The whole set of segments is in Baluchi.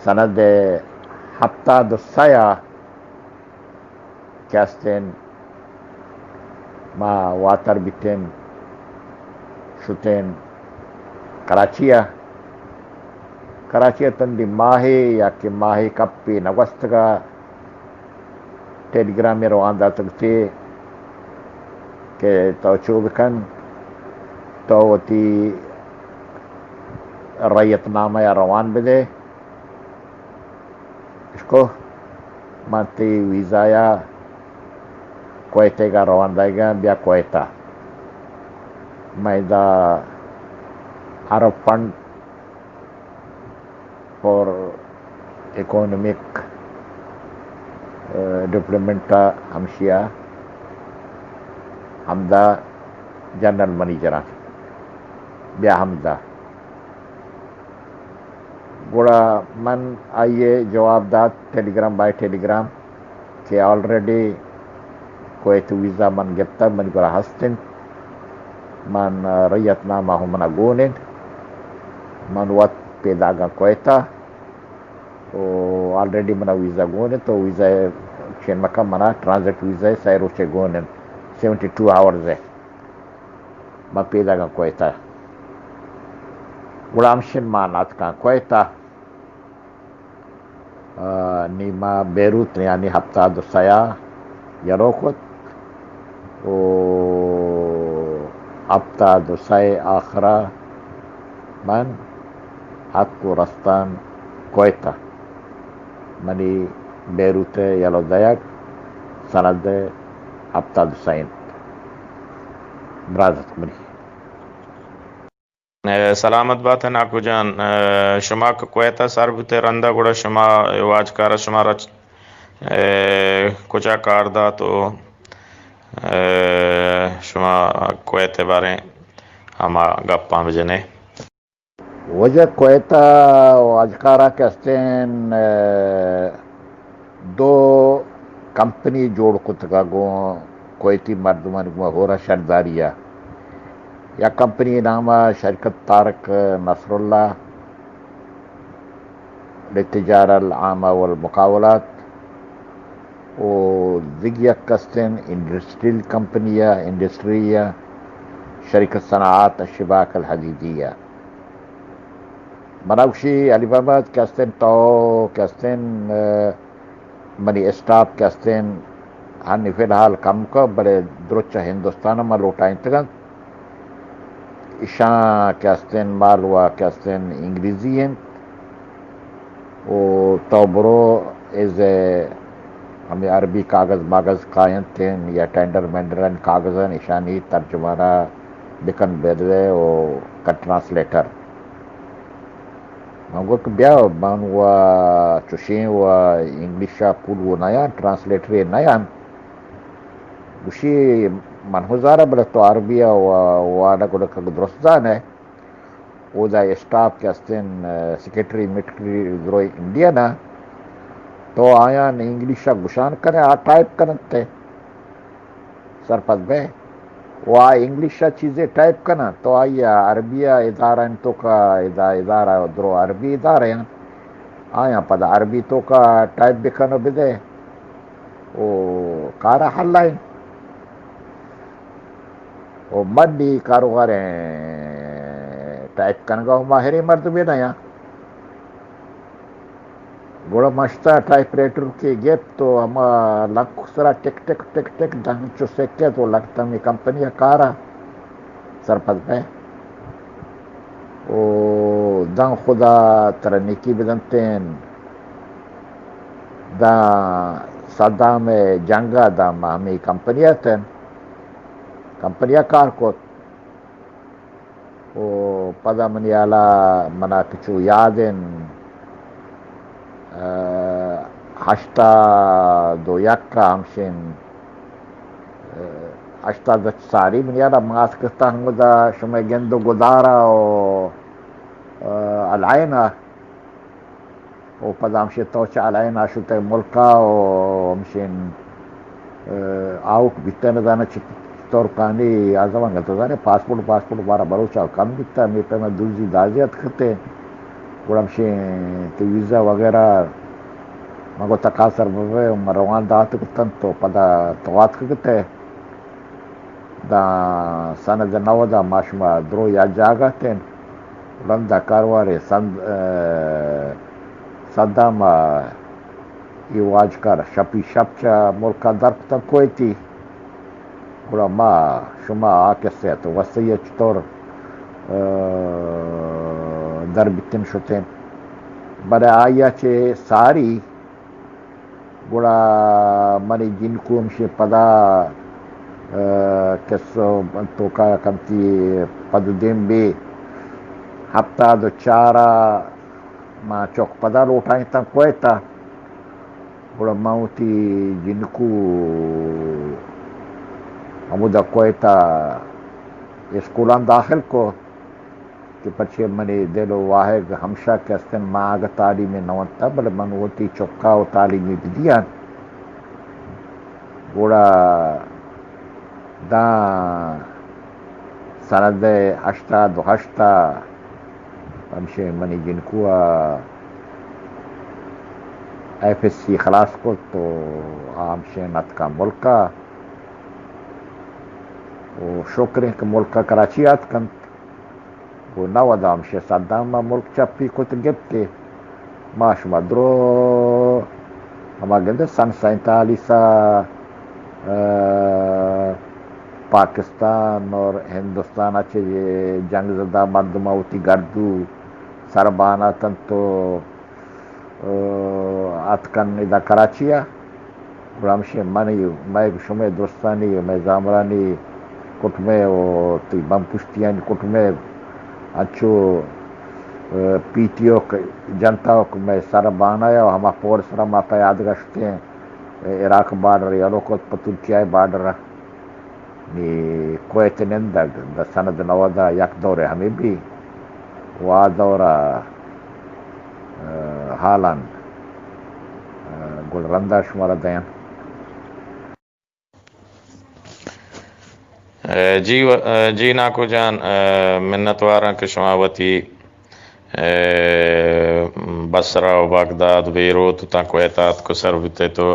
سند ہپتاد و سئے ءَ کہ استیں ما واتر بیتیں، شتیں کراچی ءَ۔ کراچی ءَ تندی ماہے یا کہ ماہے کپے نہ گوستگ ءَ ٹیلی گرامے روان داتگ تے کہ تو چو بکن، تو وتی ریت نامہ ءَ روان بدے۔ اشکو من تئی ویزا ءَ کویت ءَ روان دائیگاں، بیا کویت ءَ۔ من ادا عرب فنڈ فار اکنامک، اے، ڈیولپمنٹ ءَ ہمشی ءَ ہمدا جنرل منیجر آں، بیا ہمدا۔ گڑا من آئی ءَ جواب دات ٹیلی گرام بائی ٹیلی گرام کہ آلریڈی کویت ویزا من گپتگ، منی گورا ہست انت، من ریت نامہ ہم منا گون انت، من وت پیداگاں کویت ءَ، و آلریڈی منا ویزا گون انت، تو ویزا چین مکن، منا ٹرانزٹ ویزا سئے روچے گون انت، سیونٹی ٹو آورز ءَ من پیداگاں کویت ءَ۔ گڑا ہمشن من آتکاں کویت ءَ۔ آ، نی ما بیروت یعنی ہپتاد و سئے ءَ یلو کت و ہپتاد و سئے آخر ءَ من اتک و رستاں کویت ءَ۔ منی بیروت ءَ یلو دئیگ سند ہپتاد و سئے انت۔ برازتک منی۔ اے، سلامت بات ئے ناکو جان۔ اے، شما کہ کویت ءَ سر بوتے رندا، گڑا شما اے واجکار ءَ شمارا چ-، اے، کجا کار دات و، اے، شما کویت ءِ باریں ہما گپاں بجنے۔ واجہ کویت ءَ واجکار ءَ کہ استیں، اے، دو کمپنی جوڑ کتگ ءَ گوں کویتی مردمانی گوں ہورا شرداری ءَ۔ یک کمپنی نام ءَ شرکت طارق نصراللہ للتجارة العامة والمقاولات و دگہ یک استیں انڈسٹریل کمپنی ءَ، انڈسٹری ءَ، شرکت صناعات الشباک الحدیدیہ۔ منا گوشی علی محمد کہ استیں تو کہ استیں، اے، منی اسٹاف کہ استیں ہنی فی الحال کم کو، بلے درچ ہندوستان ءَ ما لوٹائینتگ انت۔ ایشاں کہ استیں مال و کہ استیں انگریزی انت و تو برو از اے ہمے عربی کاغذ ماغذ کاینت یا ٹینڈر مینڈر ان کاغذ ان ایشانی ترجمہ را بکن بدوے و کا ٹرانسلیٹر۔ من گوشت کہ بیا، من و چوشیں و انگلش ءَ پول و نیاں، ٹرانسلیٹرے نیاں۔ گوشی من ہوں زاناں، بلے تو عربی ءَ و، وانگ و لکگ درست زان ئے۔ اودا اسٹاف کہ استیں، سیکرٹری میکرٹری درو انڈین ءَ، تو آیاں انگلش ءَ گوشان کن ئے، آ ٹائپ کن انت ئے۔ سرپد بئے۔ و آ انگلش ءَ چیزے ٹائپ کناں، تو آئی ءَ عربی ءَ ادارہ انت توکا، ادا-، ادارہ درو عربی ادارہ انت، آیاں پدا عربی توکا ٹائپ بکن و بدئے و کار ءَ حل انت۔ و من نی کاروباریں ٹائپ کنگ ءَ و ماہریں مردمے نیاں۔ گڑا مشتا ٹائپ رائٹر کہ گپت و ہما لنک سرا ٹک ٹک ٹک ٹک دنگ چو سکت و لگت ہمے کمپنی ءَ کار ءَ۔ سرپد بئے۔ و داں خدا ترا نیکی بدنتیں۔ داں صدام ءِ جنگ ءَ داں ما ہمے کمپنی ءَ اتیں۔ کمپنی ءَ کار کت۔ و پدا منی ہیالا منا کہ چو یاد انت، ءَ، ہشتاد و یک ءَ ہمشین، ءَ، ہشتاد و چاری منی ہیالا من اتکتاں ہمودا شمئے گند و گدار ءَ و، ءَ، الائن ءَ۔ و پدا ہمشی تو چہ الائن ءَ شتگ ملک ءَ و ہمشین، ءَ، آؤٹ بیتہ، نزاناں چہ ترکانی آزمانک ءَ، تو زانے پاسپورٹ، پاسپورٹ بارہ بلوچ ءَ کم بیتہ، ہمے پیم ءَ دزی دازی اتکتے۔ گڑا ہمشیں تئی ویزا وغیرہ، من گوں تقاصر ببے، من روان دات کتن، تو پدا تو آتکگ ات ئے۔ داں سند نود ءَ ما شما درو یا جاگہ اتیں، رندا کاروارے سند، ءَ، صدام ءَ اے واجکار شپی شپ چہ ملک ءَ در کتگ کویتی۔ گڑا ما شما آ کسے ءَ تو وسعی ءَ چطور، ءَ، در بیتن شتیں۔ بلے آئی ءَ چہ ساری گڑا منی جنکو ہمشی پدا، ءَ، کسو توکا کمتی پد دیم بی۔ ہپتاد و چار ءَ ما چک پدا لوٹائینتاں کویت ءَ۔ گڑا من وتی جنکو ہمودا کویت ءَ اسکولاں داخل کو۔ کہ پرچے منی دل و واہگ ہمشا کہ استن، ما اگہ تعلیمے نہ ونتہ، بلے من وتی چکا و تعلیمے بدیان۔ گڑا داں سند ہشتاد و ہشت ءَ ہمشے منی جنکو ءَ ایف ایس سی خلاص کت و آ ہمشے نتکا ملکا و شکریں کہ ملکا کراچی آتکنت۔ گوں نود ءَ ہمشی صدام ءَ ملک چپی کت گپت ئے۔ ما شما درو ہما گندے سن سینتالیس ءَ، ءَ، پاکستان اور ہندوستان ءَ چہ جنگ زدہ مردم ءَ وتی گردو سر بان اتنت و ءَ، اتکن ادا کراچی ءَ۔ گڑا ہمشی منی، مئے شمئے درستانی، مئے زامرانی کٹمے و تئی بمپشتیانی کٹمے انچو، ءَ، پیتی و ک-، جنتا و مئے سر بانایا و ہما پور سرا ما پیادگا شتیں، ءَ، عراق بارڈر یلو کت پہ ترکیہ بارڈر۔ نی کویت نندگ داں سند نود ءَ یک دورے ہمے بی و آ دور ءَ، ءَ، حالاں، ءَ، گل رندا شمارا دیاں۔ ءَ، جی و-، ءَ، جی ناکو جان، ءَ، منتواراں کہ شما وتی، ءَ، بصرہ و بغداد، بیروت تاں کویت آتک و سر بیتے تو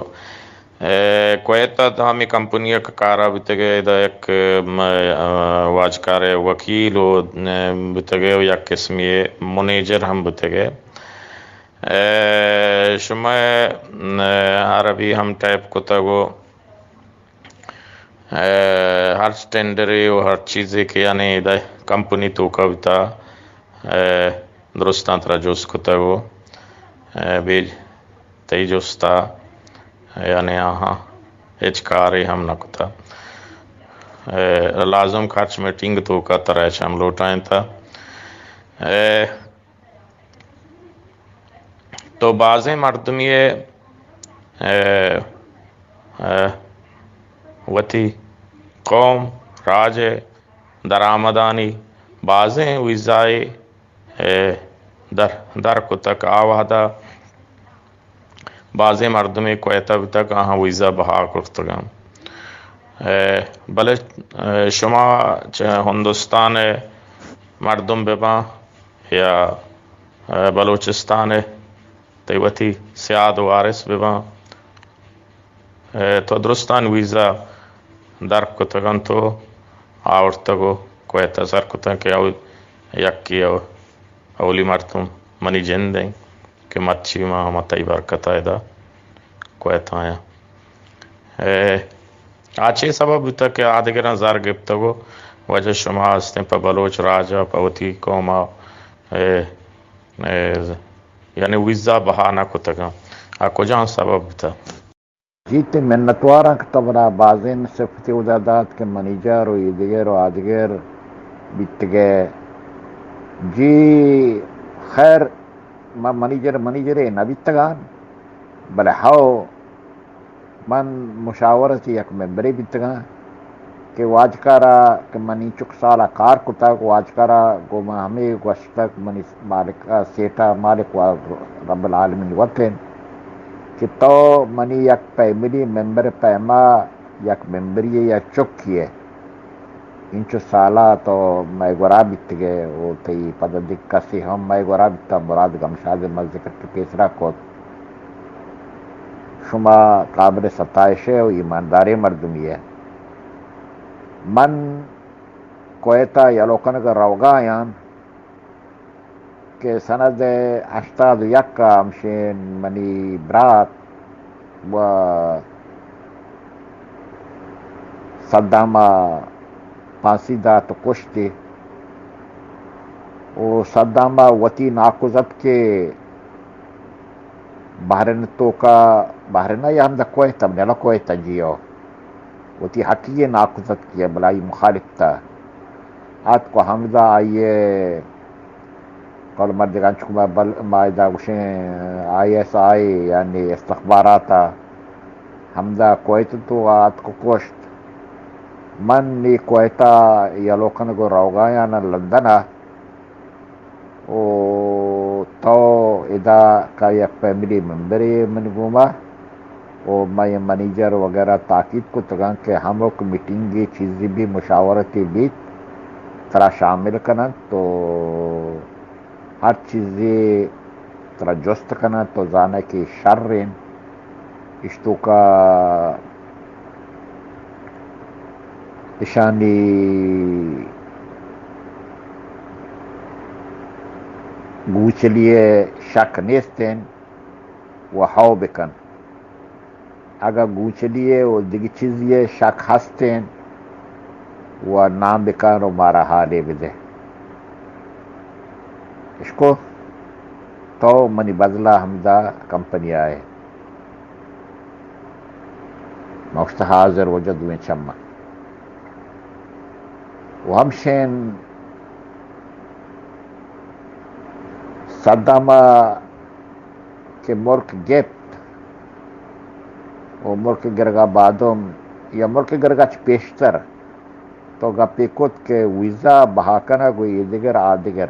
ءَ، کویت ءَ ہمے کمپنی ءَ کہ کارا بیتگ ئے، ادا یک، م-، ءَ، واجکارے وکیل و، ءَ، بیتگ ئے و یک قسمی منیجر ہم بیتگ ئے۔ ءَ، شما، ءَ، عربی ہم ٹائپ کتگ و، ءَ، ہر ٹینڈرے و ہر چیزے کہ یعنی ادا کمپنی توکا بیتا، ءَ، درستاں ترا جست کتگ و، ءَ، بے تئی جستا، یعنی آہاں ہچ کارے ہم نہ کتا۔ ءَ، لازم خرچ میٹنگ توکا ترا اچ ہم لوٹائینتا۔ ءَ، تو بازیں مردمی ءَ، ءَ، ءَ، وتی قوم، راج ءِ درآمدانی بازیں ویزائے، ءَ، در، در کتگ۔ آ وہدا بازیں مردمے کویت ءَ بوتگ، آہاں ویزا بہا کرتگ انت۔ ءَ، بلے، ءَ، شما چہ ہندوستان ءِ مردم بہ باں یا، ءَ، بلوچستان ءِ تئی وتی سیاد و وارث بہ باں، ءَ، تو درستان ویزا در کتگ انت و آورتگ و کویت ءَ سر کتگ کہ او-، یکے او-، اولی مردم منی جند انت کہ مرچی ما ہما تئی برکت ءَ ادا کویت آیاں۔ ءَ، آ چے سبب بوتگ کہ آدگراں زر گپتگ و واجہ شما ہستیں پہ بلوچ راج ءَ، پہ وتی قوم ءَ، ءَ، ءَ، یعنی ویزا بہا نہ کتگ انت؟ آ کجام سبب بوتگ؟ جی، تئی منتواراں کہ تو منا بازیں صفتے اودا دات کہ منیجر و ایدگر و آدگر بیتگئے۔ جی، خیر، من منیجر، منیجرے نہ بیتگان، بلے ہو، من مشاورتی یک ممبرے بیتگان۔ کہ واجکارا کہ منی چک سالا کار کتگ، واجکارا گوں من ہمے گوشتگ، منی مالک، سیٹا مالک و رب العالمین وت انت کہ تو منی یک فیملی ممبر پیما یک ممبری یا چکی ئے۔ اینچو سالا تو مئے گورا بیتگے و تئی پدا دگہ کسے ہم مئے گورا بیتا، مراد گمشاد ء ما ذکر کہ پیسرا کت۔ شما قابل ستائش ء و ایمانداریں مردمی ء۔ من کویت ء یلو کنگ ء روگا آں کہ سند ہشتاد و یک ء ہمشین منی برات و صدام ء پھانسی دات و کشتی و صدام ء وتی ناکوزتکے بحرین توکا، بحرین ء یا ہمدا کویت ء، بنیلا کویت ء جی او وتی حقیقی ناکوزتکی ء بلائی مخالفتا آتکو ہمدا آئی ء کل مردگان چکو ما بل-، ما ادا گوشیں آئی ایس آئی یعنی استخبارات ء ہمدا کویت تو آتکو کشت۔ من نی کویت ء یلو کنگ و روگایاں لندن ء۔ و تو ادا کا یک فیملی ممبرے من گوما و مئے منیجر وغیرہ تاکید کتگاں کہ ہمک میٹنگے چیزے بھی مشاورتے بیت ترا شامل کننت و ہر چیزے ترا جست کننت تو زانئے کہ شر انت۔ اشتوکا اشانی گوچلی ء شک نیست انت و ہئو بکن۔ اگاں گوچلی ء و دگہ چیزی ء شک ہست انت و نام بکن و مارا حالے بدے۔ اشکو تو منی بدلا ہمدا کمپنی آئے۔ ما گوشت، حاضر وجہ دوئیں چماں۔ و ہمشین صدام ء کہ ملک گپت و ملک گرگا بعدم یا ملک گرگا چہ پیشتر تو گپے کت کہ ویزا بہا کنگ و اے دگر آ دگر۔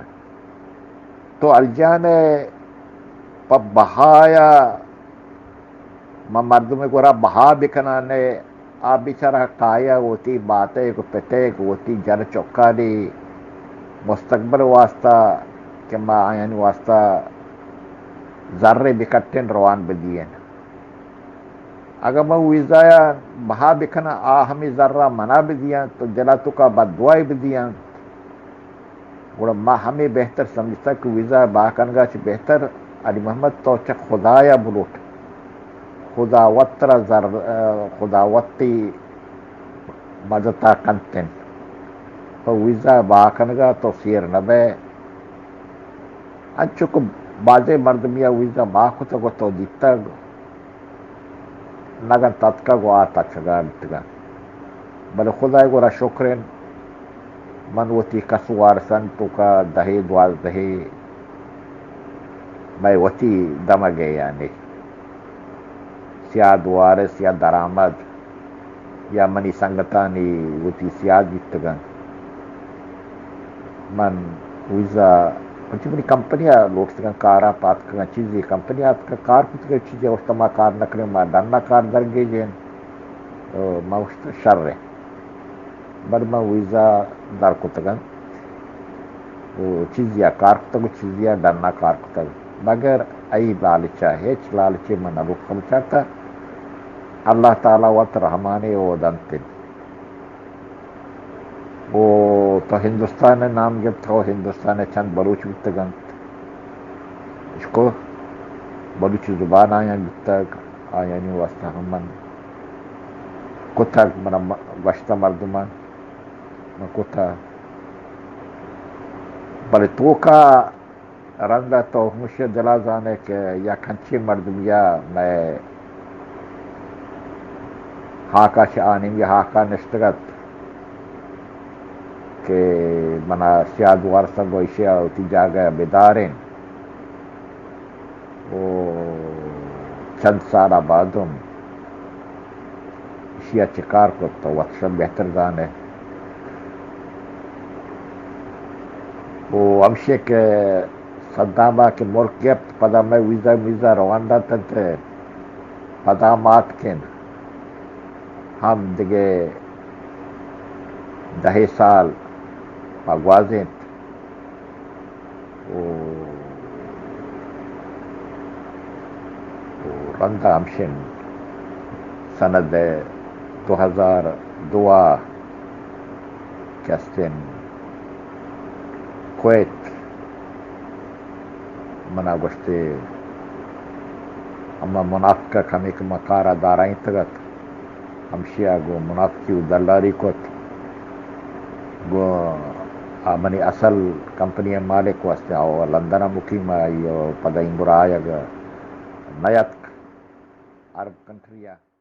تو الجان ء پہ بہایا من مردم گورا بہا بکنان ء آ بیچارہ کایگ وتی ماتگ و پتگ وتی جن چکانی مستقبل واسطہ کہ ما آیانی واسطہ زرے بکٹن روان بدین۔ اگاں من ویزایا بہا بکناں آ ہمے زرا منا بدیاں تو دلا توکا بد دعائے بدیاں۔ گڑا ما ہمے بہتر سمجھتا کہ ویزا بہا کنگا چہ بہتر علی محمد تو چہ خدایا بلوٹ، خداوت ترا زر، خداوتی مدتا کنت انت۔ پہ ویزا بہا کنگا تو سیر نہ بئے۔ انچو کہ بازیں مردمیا ویزا بہا کتگ و تو دیتگ، نگن تتکگ و آ تچگا بیتگن۔ بلے خدائے گورا شکر انت، من وتی کس و وارسان توکا دہے دوازدہے مئے وتی دمگے یعنی سیاد وارس یا درآمد یا منی سنگتانی وتی سیاد بیتگن۔ من ویزا پرچہ منی کمپنی ء لوٹتگاں، کار ء پاتکگاں، چیزے کمپنی آتکگ کار کتگ، چیزے گوشت ما کار نہ کنیں، ما ڈن ء کار درگیجیں۔ او ما گوشت شر ء، بل من ویزا در کتگ انت و چیزے ء کار کتگ و چیزے ء ڈن ء کار کتگ، مگر ای لالچ ء ہچ لالچے من نہ لوٹتگ بچارتا۔ اللہ تعالی وت رحمانے و دنت انت۔ و تو ہندوستان ء نام گپت، ہو ہندوستان ء چند بلوچ بیتگ انت، اشکو بلوچی زبان آیاں بیتگ، آیانی واسطہ ہم من کتگ، من گوشتہ مردمان من کتہ، بلے توکا رندا تو ہمشی دلا زانے کہ یک انچیں مردمیا مئے ہاکا چہ آ نیمگی ہاکا نشتگ ات کہ منا سیاد وارسا گو ایشیا وتی جاگہ بدارین و چند سالا بعدم ایشی ء چہ کار کت تو وت شم بہتر زان ئے۔ و ہمشی کہ صدام ء کہ ملک گپت، پدا مئے ویزا میزا روان دات انت، پدا ما اتکن ہم دگہ دہ سال پہ گوازینت و، و رند ہمشن سند دو ہزار دو ء کہ استیں کویت منا گوشتے، ہما منافق ء کمے کہ ما کار ء دارائینتگ ات، ہمشی ء گوں منافقی و دلاری کت، گوں آ منی اصل کمپنی ء مالک و استیں، آ لندن ء مقیم ء، آئی ء پدا اینگرا آیگ ء نیاتک عرب کنٹری ء۔